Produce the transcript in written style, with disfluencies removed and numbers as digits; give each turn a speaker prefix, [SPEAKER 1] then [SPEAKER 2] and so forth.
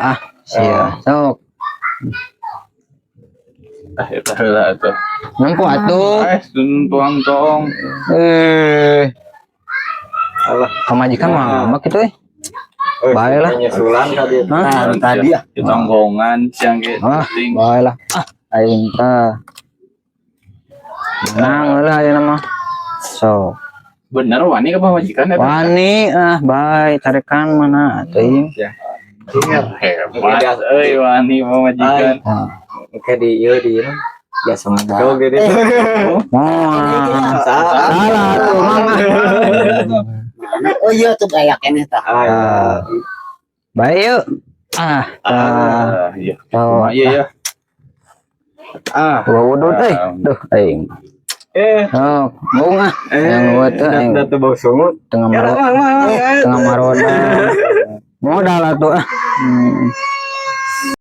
[SPEAKER 1] Ah, sia. Sok.
[SPEAKER 2] Ah, eta heula atuh.
[SPEAKER 1] Nempo atuh.
[SPEAKER 2] Eh, tuang tong.
[SPEAKER 1] Eh,
[SPEAKER 3] Alah.
[SPEAKER 1] Pamajikan mah ngambek gitu eh. Bae lah.
[SPEAKER 3] Nyusulan tadi.
[SPEAKER 1] Hah?
[SPEAKER 3] Nah, tadi ah.
[SPEAKER 2] Ditonggongan siang ge.
[SPEAKER 1] Ah,
[SPEAKER 2] Penting.
[SPEAKER 1] bae lah. Ah, aing tah. Menang lah ayeuna mah. So,
[SPEAKER 2] Bener wani ka pamajikan eta?
[SPEAKER 1] Wani ah, bae carekan mana atuh ieu.
[SPEAKER 3] Ya.
[SPEAKER 2] Hebat euy wani pamajikan.
[SPEAKER 1] Ah.
[SPEAKER 3] Oke, di ieu di ieu. Biasa ngobrol gitu.
[SPEAKER 1] Moal.
[SPEAKER 3] Salah.
[SPEAKER 1] Salah tuh mama.
[SPEAKER 4] Oh iya tuh kayak keneh tah.
[SPEAKER 3] Ah.
[SPEAKER 1] Bae yuk. Ah, tah.
[SPEAKER 2] Ah, iya.
[SPEAKER 1] Oh,
[SPEAKER 2] Iya ya. Ah,
[SPEAKER 1] Wudud euy. Duh, aing.
[SPEAKER 3] Eh,
[SPEAKER 1] Oh, mau ah. Yang buat tuh aing
[SPEAKER 3] dat bau sungut.
[SPEAKER 1] Tengah maroda. Tengah maroda. Modal lah tuh ah.